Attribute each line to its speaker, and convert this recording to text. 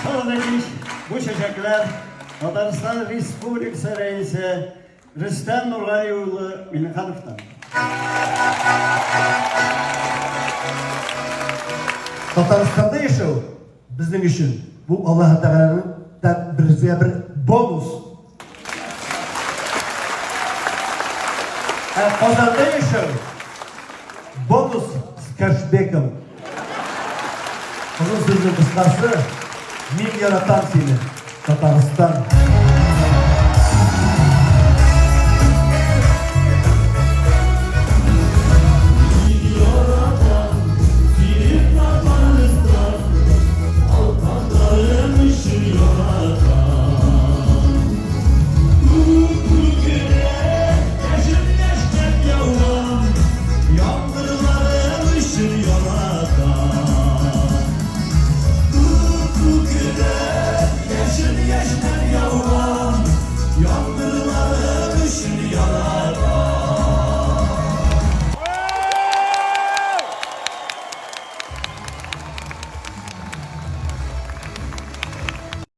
Speaker 1: Тагын бу чәчәкләр Татарстан Республикасы Рәисе Рөстәм Нургали улы Миңнехановтан.
Speaker 2: Татарстанда яшәү безнең өчен бу Аллаһы Тәгаләнең безгә бер бонус. Ә Казанда яшәү бонус с кэшбэком. Озын сүзнең кыскасы, мин яратам сине, Татарстан.